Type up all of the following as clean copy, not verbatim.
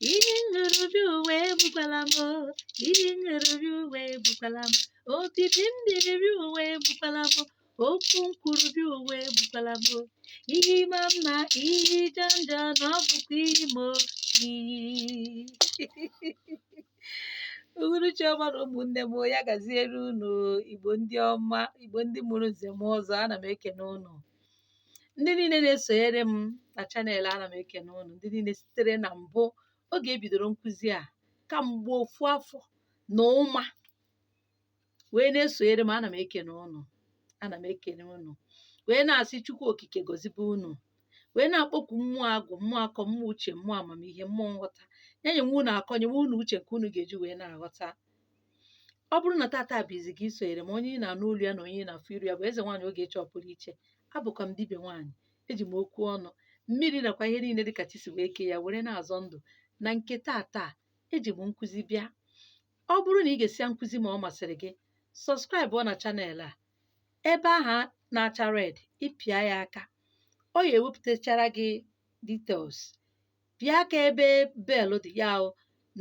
Iyi m ṅụrụ bịa ụwa egbukwala m o. Iyi m ṅụrụ bịa ụwa egbukwala m. Opipi m biri bịa ụwa egbukwala m. Okwu m kwuru bịa ụwa egbukwala m o. Iyi ma mma, iyi jọ njọ na ọ bụkwa iyi m o. Iyi. Uhuruchi ọma na ụmụnne m, ya gaziere unu. Igbo ndị ọma, Igbo ndị mụrụ nze m ọzọ, ana m ekene unu. Ndị niile na-esonyere m na channel, ana m ekene unu. Ndị niile sitere na mbụ oge e bidoro nkụzi a kamgbe ofu afọ na ụma wee na-esonyere m, ana m ekene unu, ana m ekene unu, wee na-asị Chukwu Okike gọzibe unu, wee na-akpọku mmụọ agwụ, mmụọ akọ, mmụọ uche, mmụọ amamihe, mmụọ nghọta, ya nyewe unu akọ, nyewe unu uche nke unu ga-eji wee na-aghọta. Ọ bụrụ na tata bụ izi gị isonyere m, onye ị na-anụ olu ya na onye ị na-afụ iru ya bụ eze nwaanyị Ogechi Ọpụrụ Iche. Abụkwa m dibịa nwaanyị, eji m okwu ọnụ mmiri nakwa ihe niile dịka chi si wee kee ya were na-azọ ndụ. Na nke tata eji m nkụzi bịa. Ọ bụrụ na ị ga-esi nkụzi ma ọ masịrị gị, subscribe na channel a. Ebe aha na-acha red, ịpịa ya aka, ọ ya ewepụtachara gị details. Pịa aka ebe bell dị ya,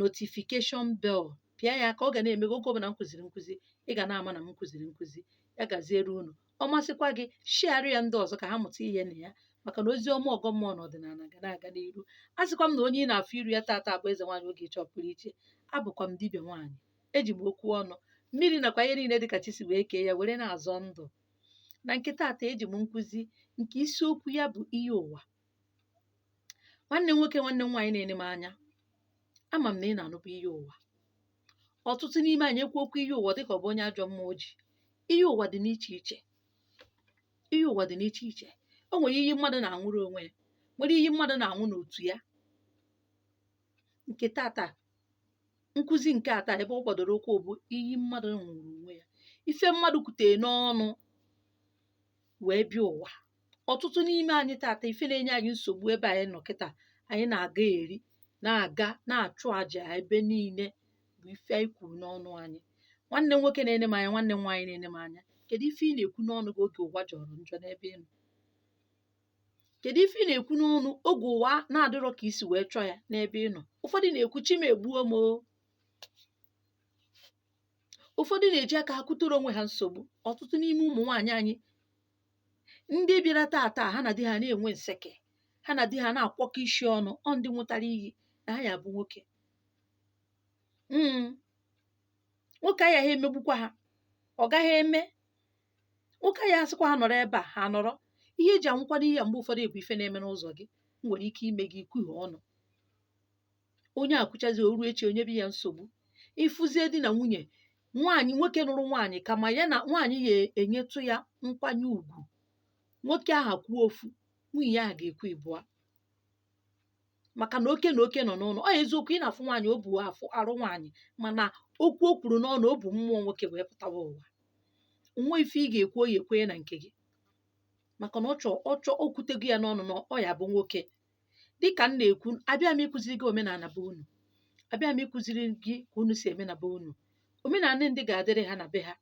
notification bell, pịa ya aka, ọ ga na-eme gị oge ọbụla m kụziri nkụzi, ị ga na-ama na m kụziri nkụzi. Ya gaziere unu. Ọ masịkwa gị, share ya ndị ọzọ ka ha mụta ihe na ya, maka na ozi ọma ọgọ mmụọ na ọdịnala ga na-aga n'iru. A sịkwa m na onye ị na-afụ iru ya tata bụ eze nwaanyị Ogechi Ọpụrụ Iche. Abụkwa m dibịa nwaanyị, eji m okwu ọnụ mmiri nakwa ihe niile dịka chi si wee kee ya were na-azọ ndụ. Na nke tata eji m nkụzi nke isiokwu ya bụ iyi ụwa. Nwanne m nwoke, nwanne m nwaanyị na-ene m anya, ama m na ị na-anụbụ iyi ụwa. Ọtụtụ n'ime anyị ekwu okwu iyi ụwa dịka ọ bụ onye ajọ mmụọ ji. Iyi ụwa dị n'iche iche, iyi ụwa dị n'iche iche. O nwere iyi mmadụ na-anwụrụ onwe ya, nwere iyi mmadụ na-anwụ n'otu ya. Nke tata, nkụzi nke ata ebe ọ gbadoro ụkwụ bụ iyi mmadụ nwụrụ onwe ya, ife mmadụ kwutere n'ọnụ wee bịa ụwa. Ọtụtụ n'ime anyị tata, ife na-enye anyị nsogbu ebe anyị nọ kịta, anyị na-aga eri, na-aga na-achụ àjà ebe niile, bụ ife anyị kwuru n'ọnụ anyị. Nwanne m nwoke na-ene m anya, nwanne m nwaanyị na-ene m anya, kedu ife ị na-ekwu n'ọnụ gị oge ụwa jọrọ njọ n'ebe ị nọ? Kedu ife ị na-ekwu n'ọnụ oge ụwa na-adịrọ ka isi wee chọọ ya n'ebe ị nọ? Ụfọdụ na-ekwu chi m egbuo m o. Ụfọdụ na-eji aka ha kutere onwe ha nsogbu. Ọtụtụ n'ime ụmụ nwaanyị anyị ndị bịara tata, ha na di ha na-enwe nseke, ha na di ha na-akwọkọ isi ọnụ, ọ ndị nwetara iyi na ha ya bụ nwoke. Nwoke agaghị emegbukwa ha, ọ gaghị eme nwoke ya asịkwa ha nọrọ ebe a, ha nọrọ. Ihe eji anwụkwa n'ihe mgbe ụfọdụ bụ ife na-eme n'ụzọ gị nwere ike ime gị ikwuhie ọnụ. Onye akwụchazi o ruo echi onye bi ya nsogbu. Ịfụzie di na nwunye, nwaanyị nwoke nụrụ nwaanyị, kama ya na nwaanyị ya enyetụ ya nkwanye ùgwù, nwoke ahụ kwuo ofu, nwunye ya ga-ekwu ịbụa, maka na oke na oke nọ n'ụlọ. Ọ eziokwu, ị na-afụ nwaanyị o bu afụ arụ nwaanyị, mana okwu o kwuru n'ọnụ, o bu mmụọ nwoke wee pụtawa ụwa. Nwa ife ị ga-ekwu, o ya ekwenye na nke gị, maka na ọ chọọ ọ chọọ o kwutego ya n'ọnụ na ọ ya bụ nwoke. Dịka m na-ekwu, abịa m ịkụziri gị omenala be unu, abịa m ịkụziri gị ka unu si eme na be unu. Omenala ndị ga-adịrị ha na be ha.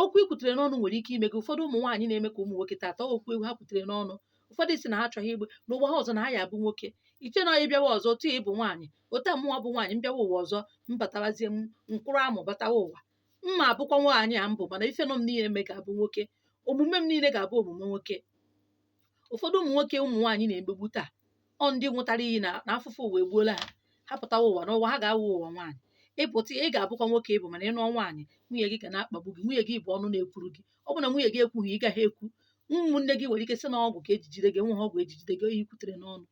Okwu i kwutere n'ọnụ nwere ike ime gị. Ụfọdụ ụmụ nwaanyị na-eme ka ụmụ nwoke tata, okwu egwu ha kwutere n'ọnụ. Ụfọdụ si na ha achọghị igbe n'ụwa ha ọzọ na ha ya abụ nwoke. Iche na ịbịawa ọzọ otu ị bụ nwaanyị, otu a mụnwa bụ nwaanyị mbịawa ụwa ọzọ, mbatawazie m mkpụrụ amụ batawa ụwa, mma abụkwa nwaanyị a mbụ, mana ife nọ m niile eme ga-abụ nwoke, omume m niile ga-abụ omume nwoke. Ụfọdụ ụmụ nwoke ụmụ nwaanyị na-emegbu taa, ọ ndị nwụtara iyi na afụfụ ụwa egbuola ha. Ha pụtawa ụwa n'ụwa ha ga-awụ ụwa nwaanyị. Ịpụta ị ga-abụkwa nwoke ịbụ, mana ị nụọ nwaanyị, nwunye gị ga na-akpagbu gị. Nwunye gị bụ ọnụ na-ekwuru gị. Ọ bụ na nwunye gị ekwughị, ị gaghị ekwu. Ụmụnne gị nwere ike sị na ọgwụ ka ejijide gị, nwe ha ọgwụ ejijide gị, oyi kwutere n'ọnụ.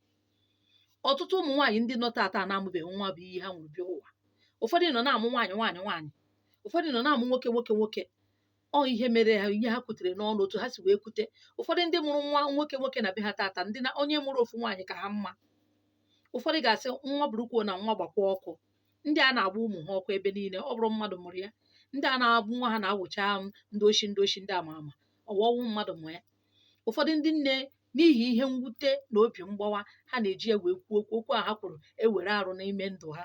Ọtụtụ ụmụ nwaanyị ndị nọ tata na-amụbeghị nwa bụ iyi ha nwụrụ bịa ụwa. Ụfọdụ nọ na-amụ nwaanyị nwaanyị nwaanyị, ụfọdụ nọ na-amụ nwoke nwoke nwoke. Ọ ihe mere ha, ihe ha kwutere n'ọnụ, otu ha si wee kwute. Ụfọdụ ndị mụrụ nwa nwoke nwoke na be ha tata, ndị na onye mụrụ ofu nwaanyị ka ha mma. Ụfọdụ ga-asị nwa bụrụkwuo na nwa gbakwa ọkụ. Ndị a na-agba ụmụ ha ọkụ ebe niile, ọ bụrụ mmadụ mụrụ ya. Ndị a na-agbụ nwa ha na-awụcha ndị oshi, ndị oshi, ndị ama ama, ọwọwụ mmadụ mụ ya. Ụfọdụ ndị nne, n'ihi ihe mwute na obi mgbawa, ha na-eji ya wee kwuo okwu. Okwu a ha kwuru ewere arụ n'ime ndụ ha,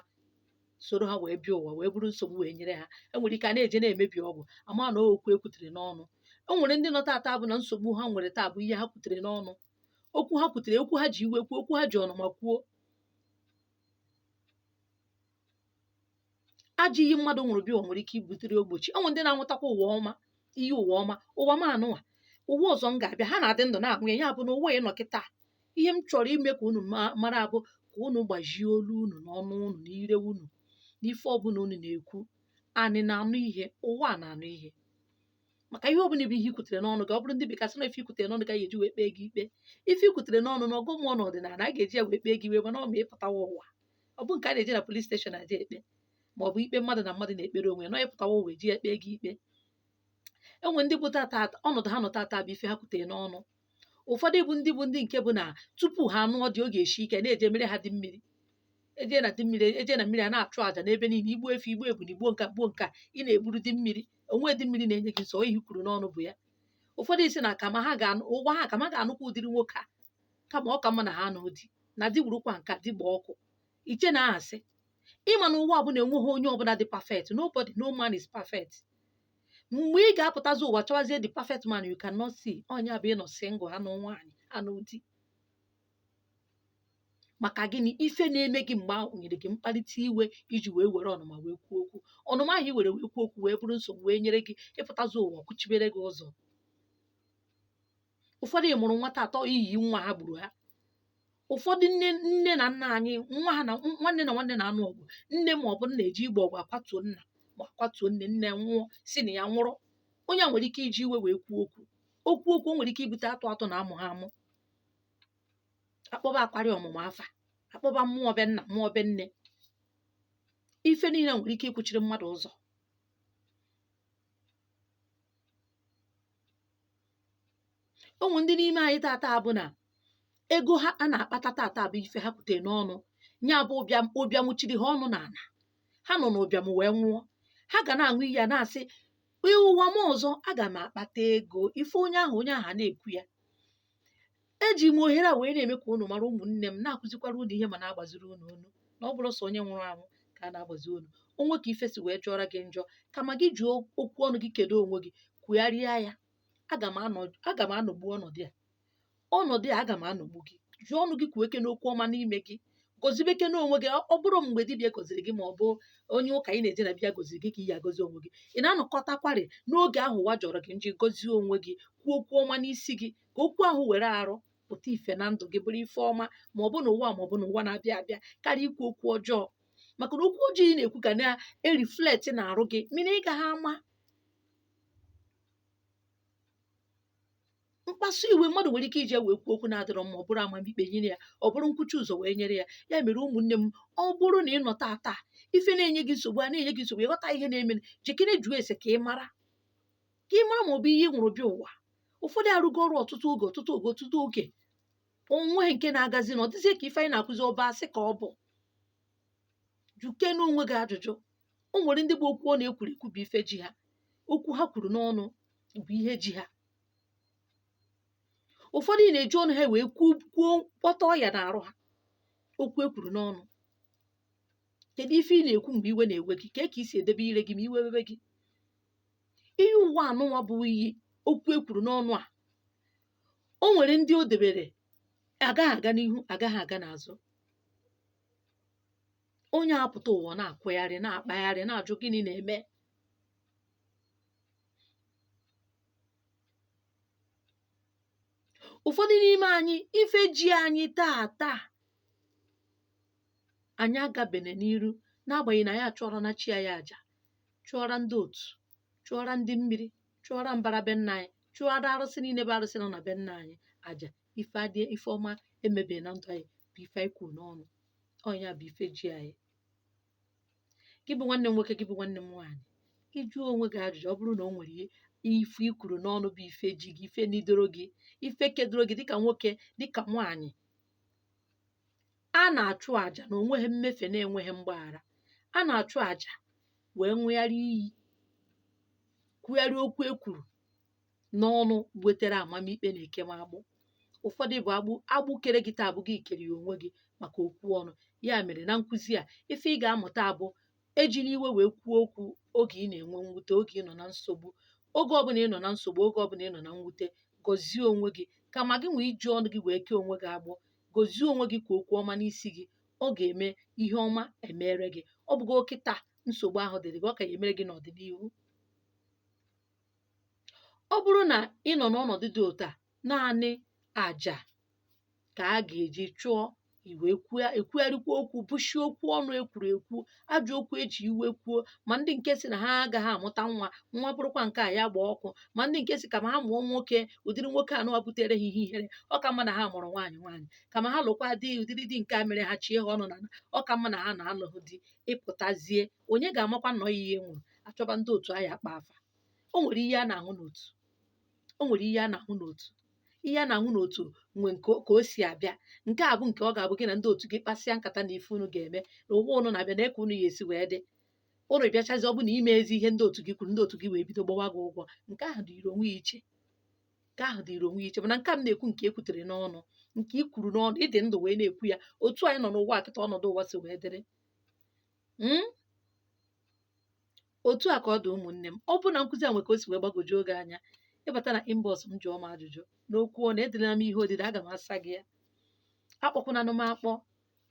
soro ha wee bịa ụwa, wee bụrụ nsogbu wee nyere ha. Enwere ike a na-eje na-emebi ọgwụ ama na okwu ekwutere n'ọnụ. O nwere ndị nọ tata bụ na nsogbu ha nwere taa bụ ihe ha kwutere n'ọnụ, okwu ha kwutere, okwu ha ji iwe kwuo, okwu ha ji ọnụma kwuo. Ajọ iyi mmadụ nwụrụ bịa ụwa nwere ike ibutere ogbochi. Ọ nwere ndị na-anwụtakwa ụwa ọma, iyi ụwa ọma, ụwa m anụnwa, ụwa ọzọ m ga-abịa, ha na-adị ndụ na-ahụ ya. Ya bụ na ụwa ị nọ kịta, ihe m chọrọ ime ka unu mara bụ ka unu gbajie olu unu n'ọnụ unu na ire unu n'ife ọbụla unu na-ekwu. Anị na-anụ ihe, ụwa na-anụ ihe, maka ihe ọbụla bụ ihe ikwutere n'ọnụ gị. Ọ bụrụ ndị bekasị na ife ikwutere n'ọnụ gị a ga-eji wee kpee gị ikpe. Ife ikwutere n'ọnụ na ọgụ mmụọ na ọdịnala a ga-eji ya wee kpee gị iwe, mana ọ ma ịpụtawa ụwa. Ọ bụ nke a na-eje na police station aje ekpe, ma ọ bụ ikpe mmadụ na mmadụ na-ekpere onwe ya, na ịpụtawa ụwa eji ya kpee gị ikpe. Enwe ndị bụ tata ọnọdụ ha nọ tata bụ ife ha kwutere n'ọnụ. Ụfọdụ bụ ndị bụ ndị nke bụ na tupu ha anụọ dị, oge eshi ike na-eje mere ha dị mmiri, eje na dị mmiri, eje na mmiri a na-achụ àjà n'ebe niile, igbu efi, igbu ebunu, igbuo nka, gbuo nka, ị na-egburu dị mmiri onwe dị mmiri na-enye gị nsọ. Ihe kwuru n'ọnụ bụ ya. Ụfọdụ isi na kama ha ga-anụ ụwa ha, kama ha ga-anụkwa ụdịrị nwoke a, kama ọ ka mma na ha anụ di na di gburukwa nka di gba ọkụ iche na asị. Ịma na ụwa ọbụla enweghị onye ọbụla dị perfect. Nobody, no man is perfect. Mgbe ị ga-apụtazi ụwa chọwazie the perfect man, you cannot see. Onye bụ ịnọ single, anụ nwaanyị, anụ di, maka gịnị? Ife na-eme gị mgbe ahụ nyere gị mkparịta iwe iji wee were ọnụma wee kwuo okwu. Ọnụma ahụ i were wee kwuo okwu wee bụrụ nsogbu wee nyere gị ịpụtazi ụwa kwuchibere gị ụzọ. Ụfọdụ mụrụ nwata atọ, iyi nwa ha gburu ha. Ụfọdụ nne nne na nna anyị, nwa ha na nwanne na nwanne na-anụ ọgụ, nne ma ọ bụ nna eji igbe ọgụ akwatuo nna ma akwatuo nne, nne nwụọ si na ya nwụrụ. Onye a nwere ike iji iwe wee kwuo okwu, okwu okwu o nwere ike ibute atụ atụ na amụ ha amụ, akpọba akwarị ọmụmụ afa, akpọba mmụọ be nna, mmụọ be nne. Ife niile nwere ike ịkwụchiri mmadụ ụzọ. Ụmụ ndị n'ime anyị tata bụ na ego ha a na-akpata tata bụ ife ha kwutere n'ọnụ. Nya bụ ụbịam, ụbịam chiri ha ọnụ n'ala, ha nọ n'ụbịam wee nwụọ. Ha ga na-aṅụ iyi ya na-asị, ụwa m ọzọ aga m akpata ego. Ife onye ahụ, onye ahụ na-ekwu ya. Eji m ohere a wee na-eme ka unu mara, ụmụnne m, na-akụzikwara unu ihe ma na-agbaziri unu unu na ọ bụrụ sọ onye nwụrụ anwụ ka a na-agbazi unu. Onwe ka ife si wee jọrọ gị njọ, kama gị jụọ okwu ọnụ gị, kedo onwe gị, kwugharịa ya. Aga m anọgbu ọnọdụ a, ọnọdụ a aga m anọgbu gị. Jụọ ọnụ gị, kwuo eke n'okwu ọma n'ime gị, gọzibeke n'onwe gị. Ọ bụrụ mgbe dibịa gọziri gị ma ọ bụ onye ụka ị na-eje na bịa gọziri gị ka ị ya agọzi onwe gị. Ị na-anọkọtakwarị n'oge ahụ ụwa jọrọ gị njọ, gọzie onwe gị, kwuo okwu ọma n'isi gị, ka okwu ahụ were arụ pụta ife na ndụ gị, bụrụ ife ọma, ma ọ bụ n'ụwa ma ọ bụ n'ụwa na-abịa abịa, karịa ikwu okwu ọjọọ. Maka na okwu ọjọọ ị na-ekwu ga na-eriflekt na arụ gị, mana ị gaghị ama. Mkpasu iwe mmadụ nwere ike iji wee kwuo okwu na-adịrọ mma, ọ bụrụ amamikpe nyere ya, ọ bụrụ nkwuchi ụzọ wee nyere ya. Ya mere ụmụnne m, ọ bụrụ na ị nọ tata ife na-enye gị nsogbu a na-enye gị nsogbu, ịghọta ihe na-eme, jekere jụọ ese ka ị mara, ka ị mara ma ọ bụ ihe ị nwụrụ bịa ụwa. Ụfọdụ arụgo ọrụ ọtụtụ oge, ọtụtụ oge, ọtụtụ oge, onweghị nke na-agazi na ọ dịzie ka ife anyị na-akụzi ọba asị ka ọ bụ. Juke n'onwe gị ajụjụ. O nwere ndị bụ okwu ọ na-ekwuru ekwu bụ ife ji ha, okwu ha kwuru n'ọnụ bụ ihe ji ha. Ụfọdụ na-eji ọnụ ha wee kwuo kpọta ọya n'arụ ha, okwu e kwuru n'ọnụ. Kedu ife ị na-ekwu mgbe iwe na-ewe gị? Kee ka i si edebe ire gị ma iwe wewe gị? Ihe ụwa anụnwa bụ iyi okwu e kwuru n'ọnụ a, o nwere ndị o debere agaghị aga n'ihu, agaghị aga n'azụ. Onye apụta ụwa na-akwụgharị, na-akpagharị, na-ajụ gịnị na-eme. Ụfọdụ n'ime anyị, ife ji anyị tata, anyị agabene n'iru, n'agbanyeghị na ya achụọrọ na chi anyị aja, chụọra ndị otu, chụọra ndị mmiri, chụọra mbara be nna anyị, chụọra arụsị niile bụ arụsị nọ na be nna anyị aja. Ife adị ife ọma emebe na ndụ anyị bụ ife anyị kwuru n'ọnụ. Ọnya bụ ife ji anyị. Gị bụ nwanne m nwoke, gị bụ nwanne m nwaanyị, ị jụọ onwe gị ajụjụ. Ọ bụrụ na o nwere ihe ife i kwuru n'ọnụ bụ ife ji gị, ife nidoro gị, ife kedoro gị dịka nwoke, dịka nwaanyị, a na-achụ àjà na onweghị mmefe na-enweghị mgbaghara. A na-achụ àjà wee ṅụgharị iyi, kwugharị okwu e kwuru n'ọnụ wetere amamikpe na ekemagbụ. Ụfọdụ bụ agbụ, agbụ kere gị taa abụghị ikere ya onwe gị maka okwu ọnụ. Ya mere na nkụzi a, ife ị ga-amụta abụ eji n'iwe wee kwuo okwu oge ị na-enwe mwute, oge ị nọ na nsogbu, oge ọbụla ị nọ na nsogbu, oge ọbụla ị nọ na mwute, gọzie onwe gị. Kama gị nwee iji ọnụ gị wee kee onwe gị agbụ, gọzie onwe gị ka okwu ọma n'isi gị. Ọ ga-eme ihe ọma emere gị. Ọ bụgo kịta Nsogbu ahụ dịrị gị, ọ ka ya emere gị n'ọdịnihu. Ọ bụrụ na ị nọ n'ọnọdụ dị otu a, naanị àjà ka a ga-eji chụọ iwe ekwugharịkwa okwu, bụchie okwu ọnụ ekwuru ekwu, ajọ okwu eji iwe kwuo, ma ndị nke si na ha agaghị amụta nwa, nwa bụrụkwa nke a ya gbaa ọkụ, ma ndị nke si kama ha mụọ nwoke, ụdịrị nwoke anụwa butere ha ihe ihere, ọ ka mma na ha mụrụ nwaanyị nwaanyị, kama ha lụkwa di ụdịrị di nke a mere ha chie ha ọnụ na ọ ka mma na ha na-alụghị di. Ịpụtazie, onye ga-amakwa nnọọ ihe nwụrụ achọba ndị otu anyị akpa afa. O nwere ihe a na-ahụ n'otu, o nwere ihe a na-ahụ n'otu, ihe a na-ahụ n'otu nwe nke ka o si abịa. Nke a bụ nke ọ ga-abụ gị na ndị otu gị kpasịa nkata na ife unu ga-eme na ụwa unu na-abịa na ka unu ya esi wee dị. Unu bịachazi, ọ bụ na ime ezi ihe ndị otu gị kwuru, ndị otu gị wee bido gbawa gị ụgwọ. Nke ahụ dịrị onwe ya iche, nke ahụ dịrị onwe ya iche. Mana nke a m na-ekwu, nke ekwutere n'ọnụ, nke i kwuru n'ọnụ, ịdị ndụ wee na-ekwu ya, otu anyị nọ n'ụwa kịta, ọnọdụ ụwa si wee dịrị, otu a ka ọ dị. Ụmụnne m, ọ bụ na nkụzi a nwe ka o si wee gbagwojuo oge anya, ịbata na inbox m jụọ m ajụjụ n'okwu ọ na edela m ihe odide, aga m asa gị ya. Akpọkwana m akpọ,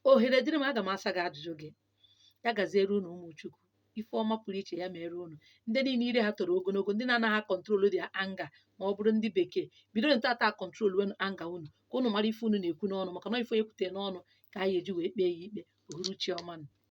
ohere dịrị m, aga m asa gị ajụjụ gị. Ya gaziere unu, ụmụ Chukwu. Ife ọma pụrụ iche ya mere unu. Ndị niile ire ha toro ogologo, ndị na-anaghị control their anger, ma ọ bụrụ ndị bekee bido ntata control wenu anger unu, ka unu mara ife unu na-ekwu n'ọnụ, maka na ife ekwute n'ọnụ ka anyị eji wee kpee ya ikpe. Uhuruchi ọma nụ.